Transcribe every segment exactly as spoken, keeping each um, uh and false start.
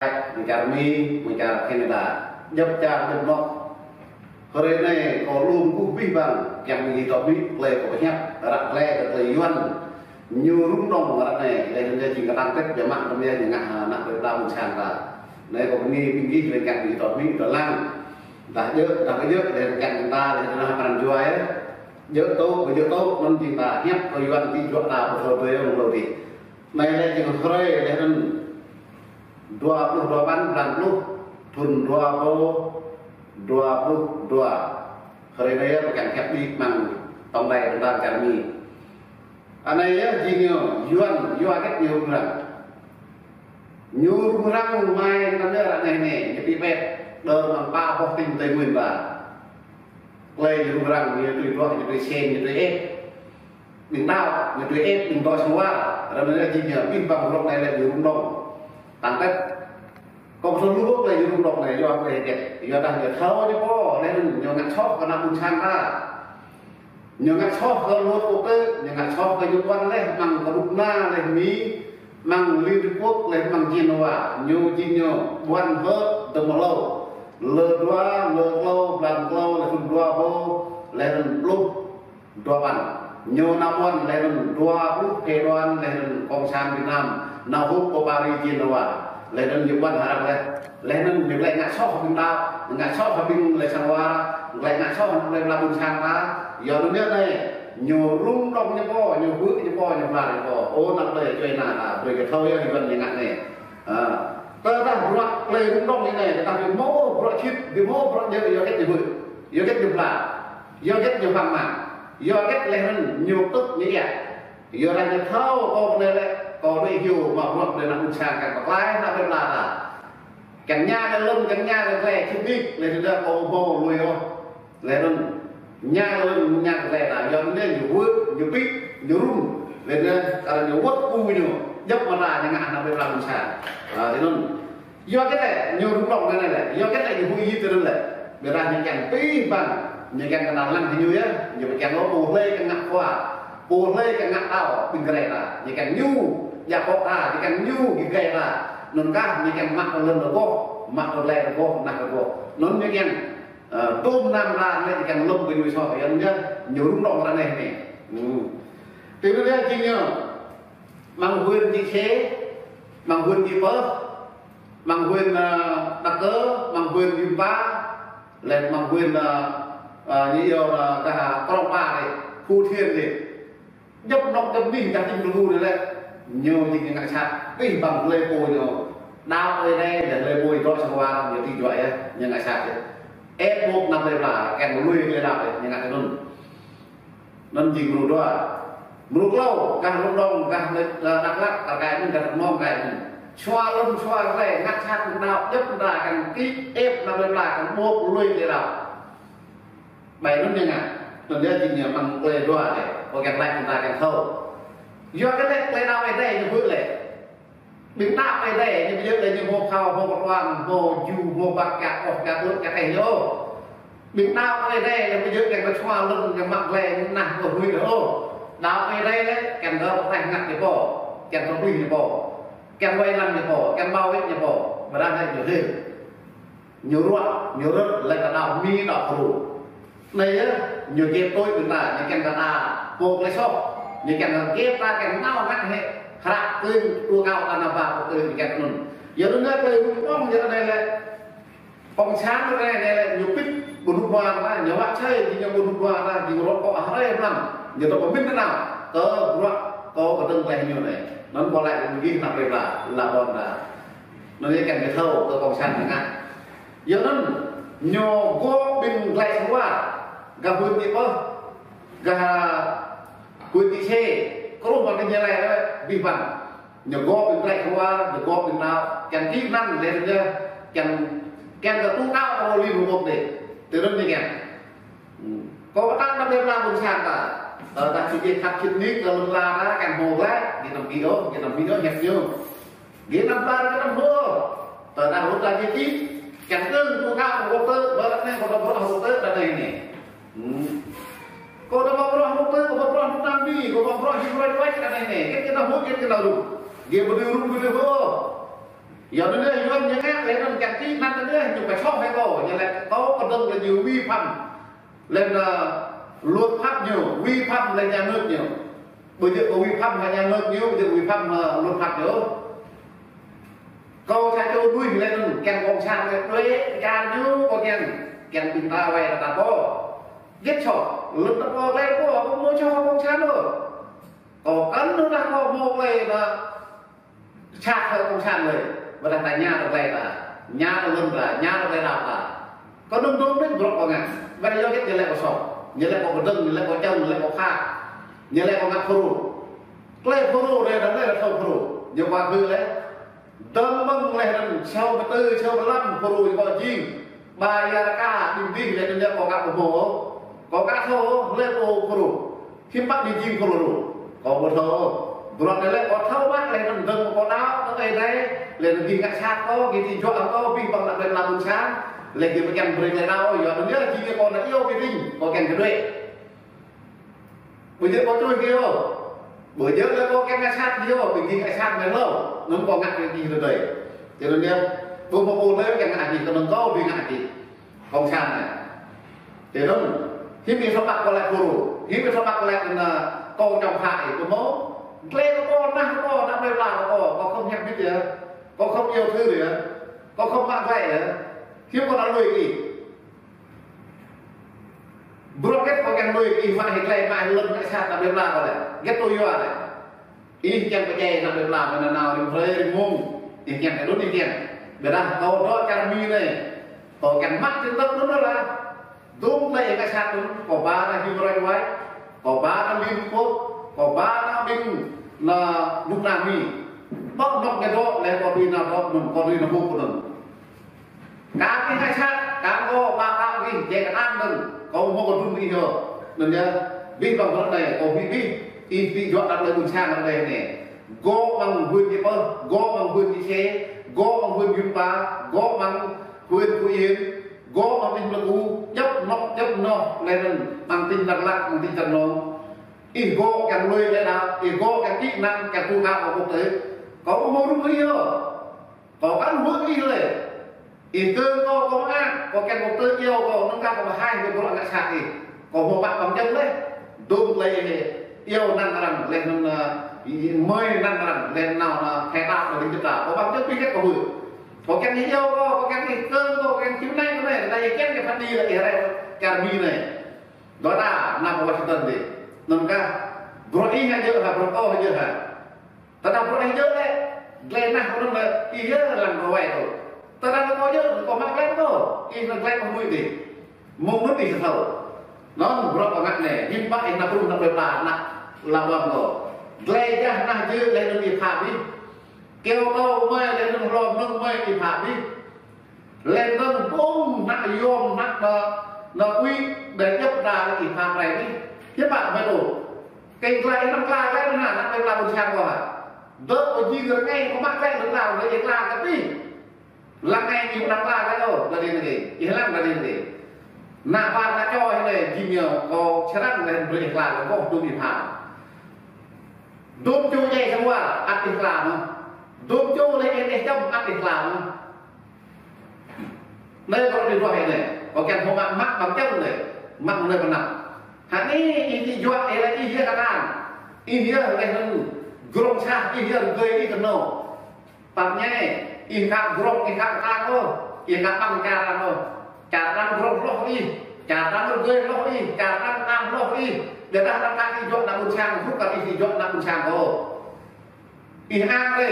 Mơ̆ng čar Mi, mơ̆ng čar Canada. Djŏp čar djŏp anŏ. Hrơi anai kâo lŏm kơkuh abih bang, kiăng ƀing gih dŏ ƀĭ, tơlơi kâo pơhiăp, ră tơlơi kơ tơlơi Yuan. Ñu rŭng rŏng ră anai, laih anŭn jing kơtang tĕt biă mă anŭn yơh ñu ngă, ha, ană plei pla ƀôn sang ta. Anai kâo bơni ƀing gih, laih kiăng ƀing gih dŏ ƀĭ, dŏ lăng. Dah djơ̆, dah djơ̆, laih kiăng ta, laih anŭn hăng pran jua yơh. Djơ̆ tŏ, djơ̆ tŏ, anŭn jing ta hiăp kơ Yuan ti juă ta, pơsô tui yơh mơ̆ng lŏ ti. Anai lĕ jing hrơi lĕ anŭn dua pluh dua păn blan pluh thŭn dua rơbâo dua pluh dua. Hrơi anai yơh pơkŏn hiăp ƀĭ mơ̆ng tổng đài Việt Nam čar Mi. Anai yơh jing ñu Yuan, Yuan hơget ñu rŭng răng. Ñu rŭng răng mai anŭn yơh ră anai anai, ñu pĭ pĕt, đơ̆ng mơ̆ng pă boh tỉnh Tây Nguyên ba. Tơlơi ñu rŭng răng, ñu tui bruă, ñu tui sen, ñu tui ĕp. Ƀing đaŏ, ñu tui ĕp, ƀing dŏ sang war, ră anai jing ñu, ƀing bang rŏk anai lĕ ñu rŭng rŏng. Tăng tĕt. Kâo pơsŏ lu bŏk lĕ ñu rŭng rŏng anai, yua kơ hơget. Yua dah ñu thâo ñu pô, lĕ ñu ngă soh kơ ană ƀôn sang ta. Ñu ngă soh kơ luật quốc tế, ñu ngă soh kơ ñu ƀuăn lĕ, mơ̆ng kơnuk kơna lĕ Mi, mơ̆ng Liên Hiệp Quốc lĕ, mơ̆ng Geneva, ñu jing ñu ƀuăn hơ̆t dơ̆ng mơ̆ hlâo. Lơ dua, lơ klâo, blan klâo, lĕ thŭn dua rơbâo, lĕ thŭn pluh dua păn. Ñu nao ƀuăn laih anŭn dua pluh phái đoàn laih anŭn Cộng sản Việt Nam nao họp pơ Paris Geneva. Laih anŭn ñu ƀuăn hơrăng laih. Laih anŭn ñu glaĭ ngă soh ƀing đaŏ, ngă soh ƀing lĕ sang war, glaĭ ngă soh ană plei pla ƀôn sang ta. Yua anŭn yơh anai, ñu rŭng rŏng ñu pô, ñu huĭ ñu pô, ñu pla ñu pô. Ơ ană plei čuai na ta, brơi kơ thâo yơh ñu ƀuăn ñu ngă anai. Ơ, tơdah bruă plei rŭng rŏng ñu anai, tơdah ƀu hmâo bruă čit, ƀu hmâo bruă djơ̆, yua hơget ñu huĭ, yua hơget ñu pla. Yua hơget ñu pơmă, yua hơget laih anŭn ñu tŭk ñu iă. Yua dah ñu thâo kâo pơnai lĕ, kâo đuaĭ hyu mă bruă đuaĭ ană ƀôn sang kiăng pơklaih ană plei pla ta. Kiăng ña kơ lŏn, kiăng ña kơ glai, čih nik, laih anŭn kâo ƀu lui ôh. Laih anŭn ña kơ lŏn, ña kơ glai ta, yua anŭn ñu huĭ, ñu pĭ, ñu rŭng. Laih anŭn kar ñu wơ̆t pô ñu, djŏp mơta ñu ngă ană plei pla ƀôn sang. A, tui anŭn. Yua hơget lĕ ñu rŭng rŏng anai lĕ, yua hơget lĕ ñu huĭ yit tui anŭn lĕ. Ƀiădah ñu kiăng abih bang, ñu kiăng kơnăl lăng hĭ ñu yơh, ñu kiăng ôh pô hlơi kiăng ngă khua, pô hlơi kiăng ngă đaŏ ƀing gơyut ta, ñu kiăng ñu djă pŏk ta, ñu kiăng ñu gơyut ta. Anŭn kah ñu kiăng mă tơlơi rơgoh, mă tơlơi rơgoh, mă tơlơi rơgoh. Anŭn ñu kiăng, ơ, tŭm nam ra anai ñu kiăng lŏm kơ ñu soh, yua anŭn yơh ñu rŭng rŏng ră anai anai. Hmm. Tui anŭn yơh jing ñu. Mơ̆ng huyện Čư̆ Sê, mơ̆ng huyện Čư̆ Pơh, mơ̆ng huyện, ơ, Đăk Kơ, mơ̆ng huyện Krông Pa, laih mơ̆ng huyện, ơ, ơ, ñu iâu, ơ, gah Krông Pa dih, Phú Thiện dih. Djŏp anŏ djŏp anih, gah jing tơngu dih lĕ, ñu jing ñu ngă sat, abih bang tơlơi pô ñu. Đaŏ Ơi Adai, laih tơlơi pô ñu dŏ sang war, ñu ti juă yơh, ñu ngă sat yơh. Ĕp ƀôk ană plei pla, kiăng lui tơlơi đaŏ yơh, ñu ngă tui anŭn. Anŭn jing mrô dua. Mrô klâo, gah Lâm Đồng, gah, ơ, Dak Lak, kar kaĭ anŭn, gah Đắk Nông kaĭ anŭn. Sua lŏn, sua glai, ngă sat ƀing đaŏ, djŏp mơta kiăng kĭ, ĕp ană plei pla, kiăng ƀôk lui tơlơi đaŏ. Ƀai anŭn ñu ngă, anŭn yơh jing ñu mơ̆ng tơlơi dua lĕ, kâo kiăng laĭ ƀing ta kiăng thâo. Yua kơ lĕ tơlơi đaŏ Ơi Adai ñu huĭ lĕ. Ƀing đaŏ Ơi Adai, ñu ƀu djơ̆ lĕ ñu hmâo phao, hmâo kơtuang, hmâo ju, hmâo băk, kiăng ôh, kiăng ôh, kiăng teh ñu. Ƀing đaŏ Ơi Adai lĕ ƀu djơ̆ kiăng kơ sua lŏn, kiăng mă glai, nah, kơ huĭ ôh. Đaŏ Ơi Adai lĕ kiăng kơ pơklaih ngă ñu pô, kiăng kơ pơplih ñu pô, kiăng wai lăng ñu pô, kiăng bảo vệ ñu pô, ƀiădah lĕ ñu hil. Ñu ruă, ñu rơ̆t, laĭ kơ đaŏ Mi, đaŏ Phrô. Anai yơh, ñu gĕp tui ƀing ta, ñu kiăng kơ ta pô tơlơi soh, ñu kiăng kơ gĕp ta kiăng nao ngă hĕ, hră kơ̆ng tŭ kâo ta nao ba pô kơ̆ng ñu kiăng anŭn. Yua anŭn yơh tơlơi rŭng rŏng yơh anai lĕ, Cộng sản anai lĕ, ñu pĭt ƀu hmâo dua ta, ñu wă čai, jing ñu ƀu hmâo dua ta, jing ñu rŏk kơ hrơi mlam, ñu tŏ pơmĭn ta nao, kơ bruă, kơ kơdơ̆ng tơlơi ñu anai. Anŭn kâo laĭ kơ ƀing gih ană plei pla, lă ƀôn ta. Anŭn yơh kiăng kơ thâo kơ Cộng sản ñu ngă. Yua anŭn, ñu gŏ ƀing glai sang war, gah huyện Čư̆ Pơh, gah huyện Čư̆ Sê, kruh mă kơ ñu laĭ abih bang. Ñu gŏ ƀing glai sang war, ñu gŏ ƀing đaŏ, kiăng kĭ anăn lĕ ñu, kiăng, kiăng kơ tŭ đaŏ kơ Liên Hợp Quốc dih. Tui anŭn ñu kiăng. Hmm. Kâo pơtă ană plei pla ƀôn sang ta. Ơ, ta či djai khăp čit nik, kơ lŏn la ta, kiăng hmâo glai, gih anăm kĭ ôh, gih anăm kĭ ôh, hiăp ñu. Gih anăm ƀar, gih anăm hmâo. Tơdah rŭt ta djai kĭ, kiăng kơ̆ng tŭ kâo, kâo tơ, ƀơi anai kâo tơ bruă, kâo tơ, ta anai anai. Hmm. Kâo tơ bruă, kâo tơ, kâo bruă, kâo tơ, kâo bruă, kâo tơ, ta anai anai. Gih anăm hmâo, gih anăm rŭt. Gih ƀu dưi rŭt, ƀu dưi hmâo. Yua anŭn yơh, Yuan ñu ngă lĕ anŭn kiăng kĭ anăn anŭn yơh, ñu pơčŏh hĭ kâo, ñu laĭ kâo pơdơ̆ng kơ ñu vi phạm lĕ anŭn luật pháp ñu, vi phạm lĕ nhà nước ñu. Ƀu djơ̆ kâo vi phạm hăng nhà nước ñu, ƀu djơ̆ vi phạm hăng luật pháp ñu. Kâo sa čô tui lĕ anŭn kiăng cộng sản lĕ đuaĭ čar ñu, kâo kiăng, kiăng ƀing ta wai ta pô. Djơ̆ čŏ, lŭn ta pô lĕ pô, kâo ƀu hmâo čŏ cộng sản ôh. Kâo kăn anŭn dah kâo hmâo lĕ anŭn sat hăng cộng sản lĕ, ƀôdah ta ña tơ glai ta, ña tơ lŏn ta, ña tơ glai đao ta. Kâo đơ̆ng dŏ mĭn bruă kâo ngă. Ƀôdah yua hơget ñu laĭ kâo soh, ñu laĭ kâo pơdơ̆ng, ñu laĭ kâo čơ̆ng, ñu laĭ kâo khă, ñu laĭ kâo ngă Phrô. Glai Phrô lĕ, đơ̆ng lĕ thâo Phrô. Ñu kâo kơ lĕ. Dơ̆ng mơ̆ng lĕ anŭn, sâo pơtư, sâo pơlăm Phrô ñu kâo jing. Ba ia rơka, đing dih lĕ anŭn ñu kâo ngă ƀu hmâo. Kâo ngă thâo, lĕ kâo Phrô. Hiư̆m pă ñu jing Phrô rŏ. Kâo ƀu thâo. Bruă anai lĕ kâo thâo mă lĕ anŭn dơ̆ng kâo đaŏ kơ Ơi Adai, lĕ anŭn gih ngă sat kâo, gih či juă kâo, abih bang ană plei pla ƀuôn sang, lĕ gih ƀu kiăng brơi glaĭ đaŏ, yua anŭn yơh jing kâo ană iâu bi tĭng, kâo kiăng kơ đuaĭ. Ƀu djơ̆ kâo čuih gih ôh. Ƀu djơ̆ lĕ kâo kiăng ngă sat gih ôh, ƀing gih ngă sat mơ̆n hlâo, anŭn kâo ngă kơ gih tơdơi. Tui anŭn yơh, ƀu hmâo pô lĕ kiăng ngă gih, kơnơ̆ng kâo ƀing ngă gih. Cộng sản anai. Tui anŭn, hiư̆m ih thâo mă kâo laĭ Phrô, hiư̆m ih thâo mă kâo laĭ anŭn, kâo čŏng phă ih, kâo hmâo. Glai kâo pô, nah kâo pô, ană plei pla kâo pô, kâo khŏm hiăp bit yơh. Kâo khŏm iâu thư yơh. Kâo khŏm mă glai yơh. Hiư̆m kâo nao lui ih. Bruă hơget kâo kiăng lui ih mă hĭ glai mă hĭ lŏn ngă sat ană plei pla kâo lĕ. Hơget kâo yua lĕ. Ih kiăng pơdjai ană plei pla mơ̆n nao rĭm hrơi rĭm mông. Ih kiăng kơ đŭn ih kiăng. Ƀôdah kâo dŏ čar Mi anai. Kâo kiăng mă tin tức đŭn lah. Dŭm tơlơi ih ngă sat đŭn. Kâo ba ană Human Rights Watch. Kâo ba ană Liên Hợp Quốc. Kâo ba ană ƀing ană dŭk ană Mi. Ƀơ̆ng anŏ ñu dŏ lĕ kâo tui nao dŏ anŭn, kâo tui nao hŭk anŭn. Kâo ƀing ngă sat, kâo kâo ba kâo ƀing jĕ kơ anŭn, kâo hmâo kơ đŭn ih yơh. Anŭn yơh, abih bang bruă anai, kâo ƀu ƀuh, ih ƀu juă ană plei ƀuôn sang anai anai. Gŏ amăng huyện Chư Pơh, gŏ amăng huyện Chư Sê, gŏ amăng huyện Krông Pa, gŏ amăng huyện Phú Yên, gŏ amăng tỉnh Pleiku, djŏp anŏ, djŏp anŏ, lĕ anŭn, amăng tỉnh Đắk Lắk, amăng tỉnh Đắk Nông. Ih gŏ kiăng lui lĕ đaŏ, ih gŏ kiăng kĭ anăn, kiăng tŭ kơ kâo quốc tế. Kâo ƀu hmâo rŭng ih yơh. Kâo kăn hmư̆ ih lĕ. Ih kơ̆ng kâo, kâo mơak, kâo kiăng kâo tơ iâu kâo, anŭn kah kâo pơhaih kơ bruă ngă sat ih. Kâo hmâo mă bằng chứng lĕ. Dŭm tơlơi ih iâu anăn arăng, lĕ anŭn, ơ, ih mơi anăn arăng, lĕ nao, ơ, khai thác kơ đĭ kơ ta. Kâo bằng chứng ih hơget kâo hmư̆. Kâo kiăng ih iâu kâo, kâo kiăng ih kơ̆ng kâo, kâo kiăng kơ anai kơ anai, anai ih kiăng kơ phat đi lĕ ih rai čar Mi anai. Dŏ ta, nao pơ Washington dih. Anŭn kah, bruă ih hă djơ̆ hă, bruă kâo hă djơ̆ hă. Tơdah bruă ih djơ̆ lĕ, glai nah kâo anŭn lĕ, ih yơh lăng kơ wai kâo. Tơdah kâo djơ̆, kâo mă glai kâo, ih lăng glai kâo mui dih. Mơ̆ng anŭn ih thâo. Anŭn bruă kâo ngă anai, hiư̆m pă ih nao pơrŭng ană plei pla, ană lăm wang kâo. Glai jah nah djơ̆ lĕ anŭn ih pha bih. Kâo kâo mơi lĕ anŭn hlô mơ̆ng mơi ih pha bih. Lĕ anŭn ƀơ̆ng ană yôm ană nă, nă ui, đe djŏp đa lĕ ih pha rai bih. Hiư̆m pă mơi tŭ. Kơ glai anŭn kla glai anŭn hă, ană plei pla ƀuôn sang kâo hă. Dŏ kâo jing rơngai kâo mă glai anŭn kla, glai kla kơ bih. Lăng anai ih lăng kla glai ôh, glai anai. Ih lăng glai anai. Ană ƀă ană čô ih lĕ jing ñu, kâo čơrăn lĕ brơi ih kla, kâo dŭm ih pha. Dŭm čô djai sang war, ăt ih kla mơ̆n. Dŭm čô lĕ ih čăm, ăt ih kla mơ̆n. Anai kâo tui duah anai, kâo kiăng hmâo mă, mă bằng chứng anai, mă anai pơnăp. Hă anai, ih či juă, ih lĕ ih yơh kơtang. Ih yơh lĕ anŭn, grong sah, ih yơh rơgơi ih kơnơ̆ng. Pap ñai, ih khă grong, ih khă kơtang ôh, ih khă păng čar arăng ôh. Čar arăng grong hloh ih, čar arăng rơgơi hloh ih, čar arăng kơtang hloh ih. Ƀôdah arăng kah ih juă ană ƀuôn sang, hrup kah ih či juă ană ƀuôn sang kâo. Ih ang lĕ,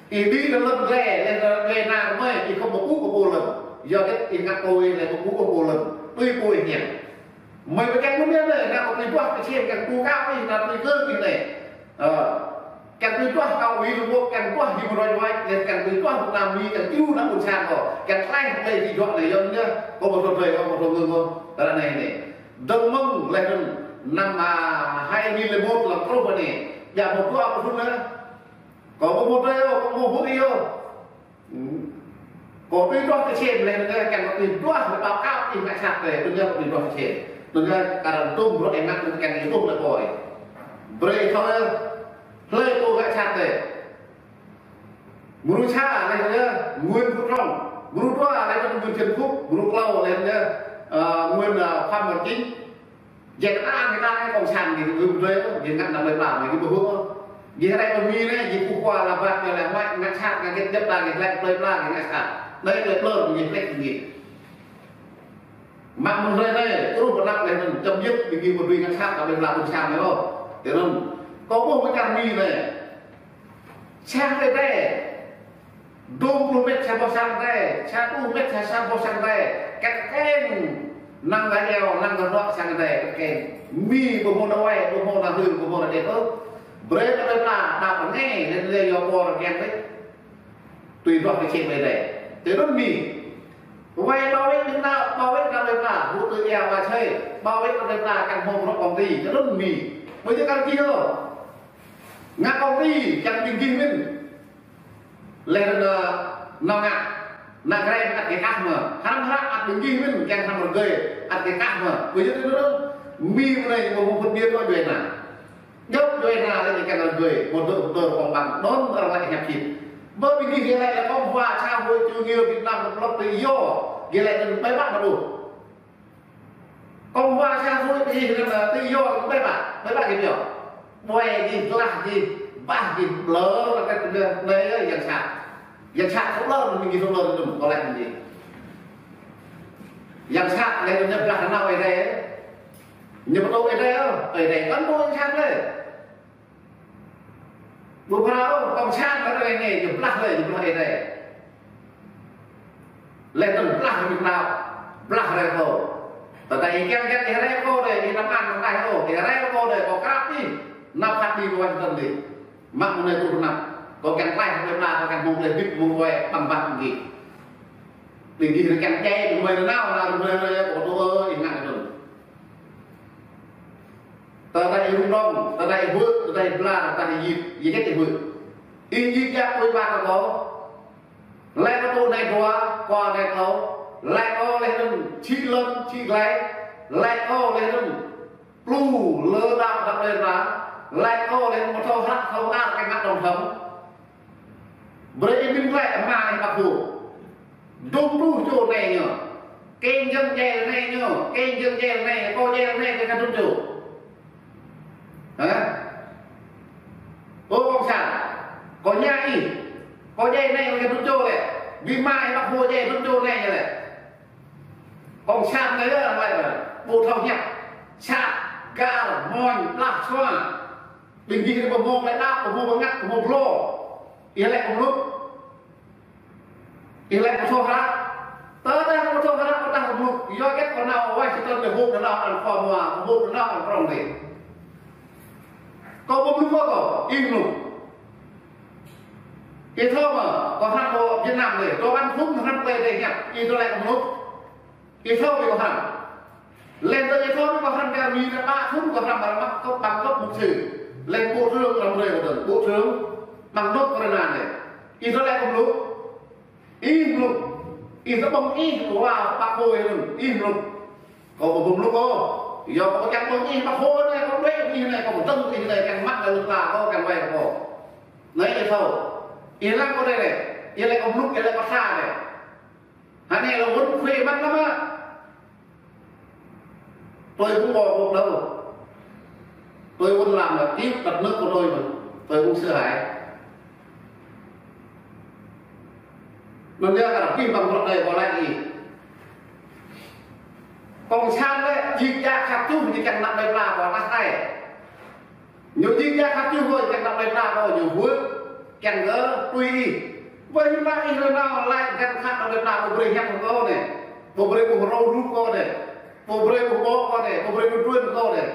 ih đĭ lĕ lŏn glai, lĕ lŏn glai nao mơi, ih khŏm ƀu ƀuh kơ pô lŏn. Yua hơget ih ngă kơ ih lĕ ƀu ƀuh kơ pô lŏn. Tui pô ih ñen. Mơi ƀu kiăng mơ̆n lĕ, ngă kơ tui duah kơ čem, kiăng tŭ kơ ih, ngă tui kơ ih lĕ. Ơ. Kiăng tui duah kơ ih lĕ, kiăng duah ih mơ̆ roi roi, lĕ kiăng tui duah tŭ ană Mi, kiăng tui ană ƀuôn sang kâo. Kiăng klaih lĕ ih juă lĕ, yua anŭn yơh, kâo ƀu thâo drơi, kâo ƀu thâo ngưng kâo. Tơdah anai anai. Dơ̆ng mơ̆ng lĕ anŭn năm, à, hai nghìn lẻ một lăng truh anai. Ƀiă hmâo dua pơthun lĕ. Kâo ƀu hmâo drơi ôh, kâo ƀu hmâo hŭi ôh. Hm. Kâo tui duah kơ čem lĕ anŭn kiăng kâo tui duah lĕ báo cáo ih ngă sat lĕ, anŭn yơh kâo tui duah kơ čem. Anŭn yơh kar dŭm bruă ih ngă anŭn kiăng ih ƀuh lĕ kâo. Brơi thâo lĕ, hlơi kâo ngă sat lĕ. Mrô sa laih anŭn yơh Nguyễn Phú Trọng. Mrô dua laih anŭn Nguyễn Xuân Phúc. Mrô klâo laih anŭn yơh, ơ, Nguyễn, ơ, Phạm Minh Chính. Jĕ ta, ta, ta, cộng sản gih, gih ƀu dơi, gih ngă ană plơi pla, gih ƀu hơ̆k. Gih rai pơ Mi anai, gih pơkua la bat, gih lĕ huai, ngă sat, ngă gĕt, gĕt ta, gih lĕ plơi pla, gih ngă sat. Anai lĕ plơi, gih lĕ gih. Mă mơ̆ng hrơi anai, truh pơ anăp laih anŭn, chấm dứt, gih ƀu dưi ngă sat, ta plơi pla, cộng sản anai ôh. Tui anŭn, kâo ƀuh mơ̆ng čar Mi anai. Sang Ơi Adai. Dôm pluh mét sa boh sang Ơi Adai, sa pluh mét sa, sa boh sang Ơi Adai. Kăt keng, năng gah iâu, năng gah ruă sang Ơi Adai, kăt keng. Mi ƀu hmâo ană wai, ƀu hmâo ană hrơi, ƀu hmâo ană đet ôh. Brơi kơ ƀơi pla, đăo anai, lĕ lĕ yua pô rơkeng đĕ. Tui ruă kơ čem Ơi Adai. Tui anŭn Mi. Wai bảo vệ biển đảo, bảo vệ kơ ƀơi pla, hũ tui ia wa čơi, bảo vệ kơ ƀơi pla, kăn hmâo bruă công ty, tui anŭn Mi. Ƀu djơ̆ kăn kih ôh. Ngă công ty, kăn ƀing gih mơ̆n. Laih anŭn, ơ, nao ngă, nao grai ăt kơ kah mơ̆n. Hrăm hră ăt ƀing gih mơ̆n, kiăng hrăm rơgơi, ăt kơ kah mơ̆n. Ƀu djơ̆ tui anŭn, Mi mơ̆n anai, ƀu hmâo phân biệt kơ djuai ană. Djŏp djuai ană lĕ kiăng rơgơi, một đội, một đội công bằng, đón arăng lĕ hiăp thịt. Ƀơi ƀing gih lĕ, lĕ Cộng hòa xã hội chủ nghĩa Việt Nam độc lập tự do, gih lĕ anŭn ƀai ƀă mă đôč. Cộng hòa xã hội gih anŭn, tự do, ƀai ƀă, ƀai ƀă gih pioh. Ƀuai gih, glah gih, bah gih, blơr, kăt kơ anai, anai, yang sat. Yang sat, không blơr, ƀing gih không blơr, anŭn, kâo laĭ ƀing gih. Yang sat, laih anŭn ñu blah nanao Ơi Adai. Ñu pơtô Ơi Adai, Ơi Adai, kăn pô yang sat lĕ. Ƀu phrâo, cộng sản ta rai anai, ñu blah rai, ñu blah Ơi Adai. Laih anŭn blah ñu blah, blah rai kâo. Tơdah ih kiăng jăk ih rai kâo đơi, ih năm an năm đai kâo, ih rai kâo đơi, kâo krăp ih. Nao phat đi kơ Washington đi. Mă mơ̆ng anai truh anăp. Kâo kiăng klaih kơ ƀơi pla, kâo kiăng hmâo tơlơi hơbĭt, hmâo tơlơi ƀăng băng gih. Ƀing gih kiăng čai, ƀing gih nao, nao, ƀing gih nao, kâo tui ơ, ih ngă anŭn. Tơdah ih rŭng rŏng, tơdah ih wơ̆t, tơdah ih bla, tơdah ih yip, ih hơget ih wơ̆t. Ih djik djak tui ƀă kơ kâo. Laĭ kơ tŭ anai dua, kơ anai klâo. Laĭ kơ laih anŭn čih lŏn, čih glai. Laĭ kơ laih anŭn pluh lơ đăo đăo lĕ ra. Laĭ kơ laih anŭn mơ̆ thâo hră, thâo ar, kơ ngă tổng thống. Brơi ih mĭn glaĭ ama ih Bác Hồ. Dŭm pluh čô anai ñu. Keng jơ̆ng djai anai ñu. Keng jơ̆ng djai anai, kâo djai anai kơ kăn dŭm čô. Hă? Ơ cộng sản, kâo ña ih. Kâo djai anai kơ kăn dŭm čô lĕ. Bi ama ih Bác Hồ djai dŭm čô anai ñu lĕ. Cộng sản anai lĕ, ƀu thâo hiăp. Sat, găl, mơñam, blah, sua. Ƀing gih anai ƀu hmâo klei đăo, ƀu hmâo bơngăt, ƀu hmâo glô. Ih lĕ kơ mluk. Ih lĕ kơ mơ̆ thâo hră. Tơdah kơ mơ̆ thâo hră, tơdah kơ mluk. Yua hơget kơ nao Washington lĕ hŭp kơ nao ăn khua mua, hŭp kơ nao ăn prŏng đơi. Kâo ƀu mluk kơ kâo, ih mluk. Ih thâo mơ̆, kâo hrăm kơ Việt Nam đơi, kâo ăn khŭn hrăm klei đơi hiăp, ih tơlơi kơ mluk. Ih thâo ƀing kâo hrăm. Laih anŭn ih thâo ƀing kâo hrăm kơ Mi anai, ƀă thŭn kâo hrăm ƀă mă kâo bằng cấp mục sư. Laih bộ trưởng hrăm rai kâo dơ̆ng, bộ trưởng bằng cấp Ukraine anai. Ih tơlơi kơ mluk. Ih mluk. Ih tơƀơ̆ng ih, wa, Bác Hồ ih mluk. Ih mluk. Kâo ƀu mluk ôh. Yua kâo kiăng ƀơ̆ng ih Bác Hồ anai, kâo đuaĭ ih anai, kâo dơ̆ng ih anai, kiăng mă lĕ lŭk la, kâo kiăng wai kâo. Anai ih thâo. Ih lăng kâo đơi lĕ. Ih lĕ kơ mluk, ih lĕ kơ sa đơi. Hă anai lĕ wơ̆t khuê mă lăm mă. Tôi cũng bỏ cuộc đâu. Tôi vẫn làm là tiếp đất nước của tôi mà. Tôi cũng sợ hãi. Anŭn yơh kơ abih bang bruă anai kâo laĭ ih. Cộng sản lĕ, djik djak khăp čuh, ñu kiăng năp đơi pla kơ tah tai. Ñu djik djak khăp čuh kơ, kiăng năp đơi pla kơ, ñu wơ̆t, kiăng kơ tui ih. Ƀơi hiư̆m pă ih lĕ nao laĭ găn khăp năp đơi pla, ƀu brơi hiăp kơ kâo anai. Ƀu brơi ƀuh râo rup kâo anai. Ƀu brơi ƀuh ƀô̆ kâo anai, ƀu brơi ƀuh truôn kâo anai.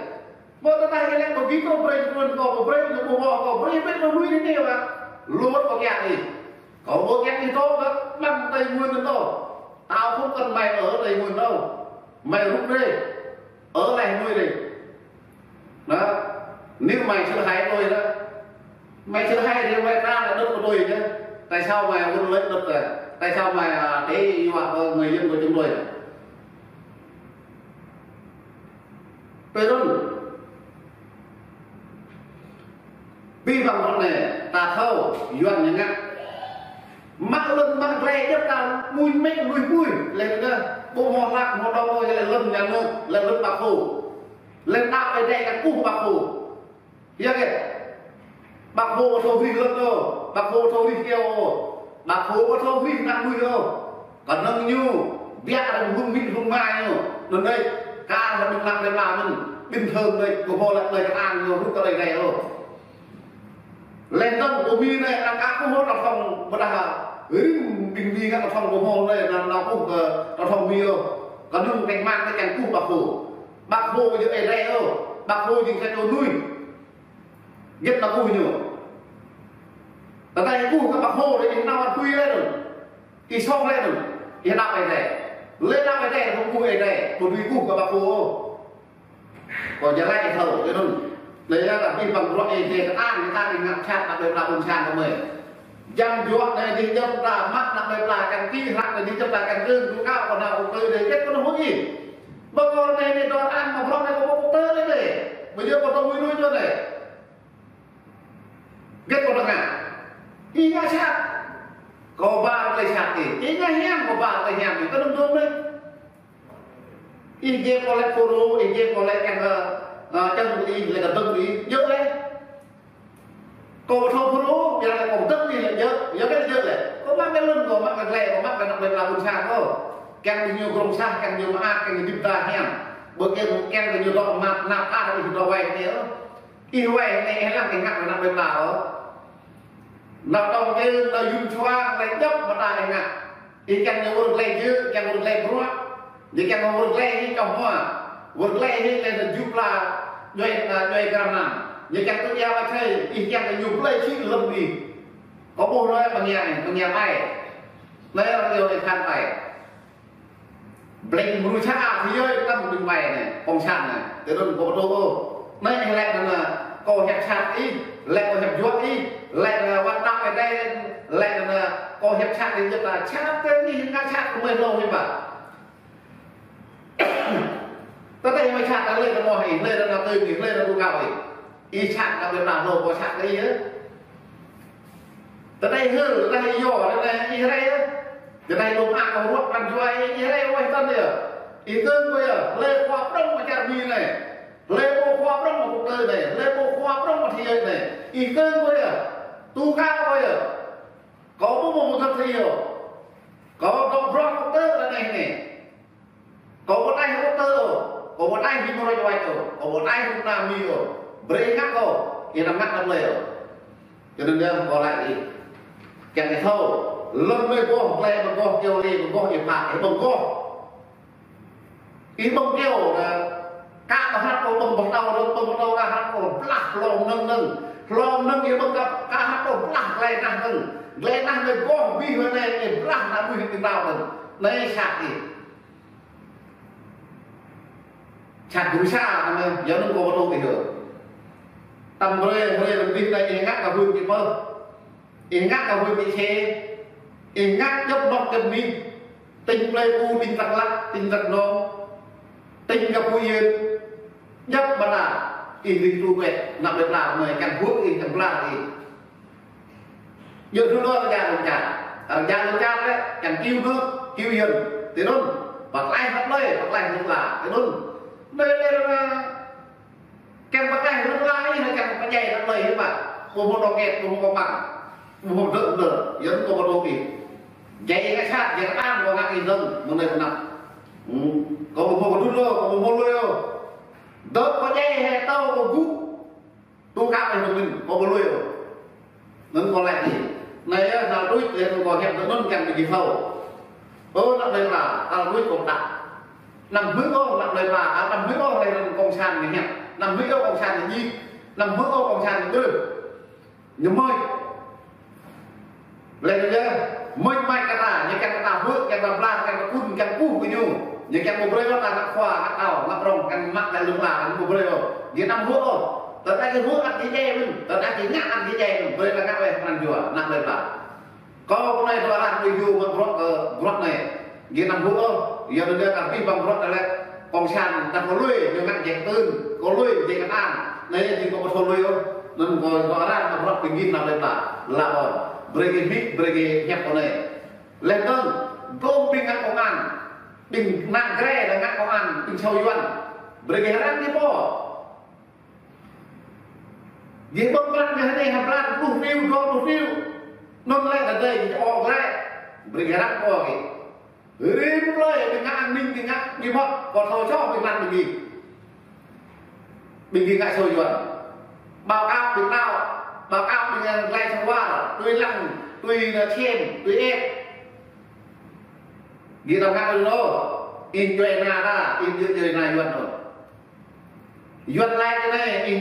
Ƀơi tơdah ih lĕ ƀu git kâo brơi truôn kâo, ƀu brơi ƀuh ƀô̆ kâo, brơi ƀĕ kơ lui anai wă. Lu wơ̆t kâo kiăng ih. Kâo ƀu kiăng ih dŏ kơ ƀăng Tây Nguyên anŭn dŏ. Tao không cần mày ở Tây Nguyên đâu. Mày rút đi. Ở lại nuôi đi. Đó. Nếu mày sợ hãi tôi đó, mày sợ hãi thì mày trả lại đất của tôi chứ. Tại sao mày muốn lấy đất rồi? Tại sao mày, à, để dọa người dân của chúng tôi? Tui anŭn. Abih bang bruă anai, ta thâo, Yuan ñu ngă. Mă lŏn mă glai djŏp ta mui mĕ lui pui. Lĕ anŭn, ƀu hmâo hlak hmâo dŏ ôh, lĕ lŏn nhà nước, lĕ lŏn Bác Hồ. Lĕ đăo Ơi Adai kơ kơkuh Bác Hồ. Yua kơ Bác Hồ ƀu thâo rih lŏn ôh, Bác Hồ ƀu thâo rih kơyâo ôh, Bác Hồ ƀu thâo rih ană mơnuih ôh. Kơnơ̆ng ñu biă rơ̆ng hlŭng amĭ hlŭng ama ñu. Anŭn đôč, kar hăng ƀing ană plei pla mơ̆n, bình thường đôč, kơ hmâo lĕ tơlơi kơang ñu rŭt kơ Ơi Adai ôh. Lĕ anŭn kơ Mi anai, anŭn kơ kơkuh hmâo tơlơi thâo ƀu đah, rĭm ƀing Mi ngă tơlơi thâo ƀu hmâo lĕ, anŭn, anŭn kơkuh kơ tơlơi thâo Mi ôh. Kơnơ̆ng pĕng mă kơ kiăng kơkuh Bác Hồ. Bác Hồ ƀu djơ̆ Ơi Adai ôh, Bác Hồ jing sa čô mơnuih. Gĕt anŭn kơkuh ñu. Tơdah ih kơkuh kơ Bác Hồ lĕ ih nao wơ̆t tui lĕ anŭn. Ih soh lĕ anŭn. Ih đăo Ơi Adai. Lĕ đăo Ơi Adai, hmâo kơkuh Ơi Adai. Ƀu dưi kơkuh kơ Bác Hồ ôh. Kâo jơlan ih thâo, lĕ anŭn. Lĕ yua kơ abih bang bruă ih djai kơtang, kơtang ih ngă sat, ană plei pla ƀôn sang kơ mơi. Jăm juă anai dih jăm ta mă ană plei pla kăn kĭ, hră anai dih jăm ta kăn kơ̆ng, tŭ kâo kơ nao kơ tơ dih, gĕt kơ anŭn hmâo ih. Ƀơi kơ anai anai dŏ arăng mă bruă anai kơ ƀu kơ tơ anai dih. Ƀu djơ̆ kơ tơ mui lui čô anai. Gĕt kơ tơ ngă. Ih ngă sat. Kâo ba tơlơi sat ih. Ih ngă hiam, kâo ba tơlơi hiam ih. Kơ anŭn dŏ anai. Ih djai pô lĕ Fulro, ih djai pô lĕ kiăng kơ, ơ, čang ih, lĕ kơ dơ̆ng ih, djơ̆ lĕ. Kâo ƀu thâo Fulro, biă lĕ kâo dơ̆ng ih lĕ djơ̆, yua kơ djơ̆ lĕ. Kâo mă kơ lŏn, kâo mă kơ glai, kâo mă kơ ană plei pla ƀôn sang kâo. Kiăng kơ ñu grong sah, kiăng kơ ñu mơak, kiăng kơ ñu djŏp ta hiam. Ƀu kiăng, kiăng kơ ñu dŏ mă, nao kar ih dŏ wai kơ ñu. Ih wai anai, ih lăng ih ngă kơ ană plei pla ôh. Nao tong kơ, nao yun čuang, lĕ djŏp mơta ih ngă. Ih kiăng ñu wơr glai djơ̆, kiăng wơr glai bruă. Ñu kiăng ñu wơr glai ih čoh hmua. Wơr glai ih lĕ anŭn jŭ pla, djuai, a, djuai gah anŭn. Ñu kiăng tŭ ia wa čai, ih kiăng ñu blai čih lơ̆m ih. Kâo ƀuh anai pơngia, pơngia ƀai. Anai arăng iâu ih khan ƀai. Blĕng mơnuih ča a, phi yơi, tăm ƀing ƀai anai, cộng sản anai. Tui anŭn kâo ƀu thâo ôh. Anai ih lĕ anŭn, kâo hiăp sat ih, lĕ kâo hiăp juă ih, lĕ anŭn wơ̆t đăo Ơi Adai, lĕ anŭn kâo hiăp sat ih, jăp ta sat tơ ih, ngă sat kơ mơi hlâo hiư̆m pă. Tơdah mơi sat, ta lĕ ta mơ̆ ih, lĕ ta nao tơ ih, lĕ ta tŭ kâo ih. Ih sat kơ ƀing ta hlâo, kâo sat kơ ih yơh. Tơdah hơ̆, tơdah yua, tơdah ih rai yơh. Tơdah lŏm ak kơ ruă pran jua ih, ih rai wai tơ̆n yơh. Ih tơ̆ng kơ yơh, lĕ khua prŏng mă čar Mi anai. Lĕ pô khua prŏng mă kŭk tơ anai. Lĕ pô khua prŏng mă thế giới anai. Ih tơ̆ng kơ yơh. Tŭ kâo kơ yơh. Kâo ƀu mơ̆ mơgăt thâo yơh. Kâo dŏ bruă kŭk tơ anai anai. Kâo ƀu đaih hơ̆k tơ ôh, kâo ƀu đaih hĭ mơrơi wai ôh, kâo ƀu đaih hĭ na Mi ôh, brơi ngă kâo, ih anăm ngă anăm lơi ôh. Tui anŭn yơh kâo laĭ ih. Kiăng ih thâo, lŏn mơi boh, glai mơi boh, kơyâo lĕ mơi boh, ih pă, ih ƀơ̆ng boh. Ih ƀơ̆ng kơyâo, kơ ƀă hrăp kâo ƀơ̆ng boh tâo, ƀơ̆ng boh tâo kơ hrăp kâo blah, hlŏm nơ̆ng nơ̆ng. Hlŏm nơ̆ng ih ƀơ̆ng kơ, kơ hrăp kâo blah, glai nah nơ̆ng. Glai nah mơi boh, abih mơi anai, ih blah, ană mơnuih ƀing tâo nơ̆ng. Anai sat ih. Sat gru sa, anai, yua anŭn kâo ƀu thâo ih ôh. Tăm brơi, brơi, rơbih anai, ih ngă kơ hŭi ƀĭ pơ. Ih ngă kơ hŭi ƀĭ sê. Ih ngă djŏp anŏ djŏp anih. Tỉnh Pleiku, tỉnh Dak Lak, tỉnh Dak Nông. Tỉnh kơ Phú Yên. Djŏp ƀă ta. Ih rĭm tŭ wĕh, ană plei pla anai, kiăng hŭi ih, kiăng blah ih. Yua anŭn lŏn čar, lŏn čar. Arăng čar lŏn čar lĕ, kiăng kơyâo nước, kơyâo yơn. Tui anŭn, pơklaih ană plei, pơklaih lŏn čar. Tui anŭn. Anai lĕ anŭn, kiăng pơklaih lŏn čar anai, kiăng pơdjai ană plei hiư̆m pă. Ƀu hmâo dŏ gĕt, ƀu hmâo kơpăng. Ƀu hmâo dơ̆ dơ̆, yua anŭn kâo ƀu thâo ih. Djai ngă sat, djai kơtang, kâo ngă ih dơ̆ng, mơ̆ng anai pơ anăp. Hmm. Kâo ƀu hmâo kơdŭn ôh, kâo ƀu hmâo lui ôh. Dơ̆ pơdjai hĕ tâo kâo gŭ. Tŭ kâo ih dơ̆ng mơ̆n, kâo ƀu lui ôh. Anŭn kâo laĭ ih. Anai yơh, anăp đôč, yơh kâo hiăp tui anŭn kiăng ƀing gih thâo. Ơ, anăp plei pla, anăp đôč kâo pơtă. Anăm hmư̆ ôh, anăp plei pla, anăm hmư̆ ôh, lĕ anŭn cộng sản ñu hiăp. Anăm hmư̆ ôh, cộng sản ñu djik. Anăm hmư̆ ôh, cộng sản ñu ƀrưh. Ñu mơ̆i. Lĕ yơh, mơ̆i mă kơ ta, ñu kiăng kơ ta hŭi, kiăng ta blah, kiăng ta kŭn, kiăng kơkuh kơ ñu. Ñu kiăng ƀu brơi ôh ta ngă khua, ngă tâo, ngă prŏng, kiăng mă lĕ lŏn čar, kiăng ƀu brơi ôh. Gih anăm hŭi ôh. Tơdah gih hŭi ăt gih djai mơ̆n, tơdah gih ngă ăt gih djai mơ̆n, brơi ta ngă wĕh pran jua, anăp plei pla. Kâo pơmĭn tui arăng ƀu yua mă bruă kơ bruă anai. Gih anăm hŭi ôh, yua anŭn yơh kơ abih bang bruă tơlơi cộng sản ta kơ lui, ñu ngă djai tơ̆n, kơ lui djai kơtang. Anai yơh jing kâo ƀu thâo lui ôh, anŭn kâo tui arăng mă bruă ƀing gih anăp plei pla, lăp ôh. Brơi gih mĭn, brơi gih hiăp kơ anai. Laih dơ̆ng, gum ƀing ngă kông an, ƀing ană Jrai dơ̆ng ngă kông an, ƀing čô Yuan. Brơi gih răng gih pô. Gih ƀơ̆ng pran gih anai hăng pran pluh triệu, dua pluh triệu. Anŭn lĕ tơdơi gih ôk lĕ. Brơi gih răng pô gih. Rĭm plơi ƀing ngă an ninh, ƀing ngă bí mật, kơ thâo čŏk ƀing lăn ƀing gih. Ƀing gih ngă čô Yuan. Báo cáo ƀing đaŏ, báo cáo ƀing ngă glai sang war, tui lăng, tui na čem, tui ĕp. Gih tơngă ƀing anŭn, ih djuai ană ta, ih djuai ană Yuan anŭn. Yuan laĭ tui anai, ih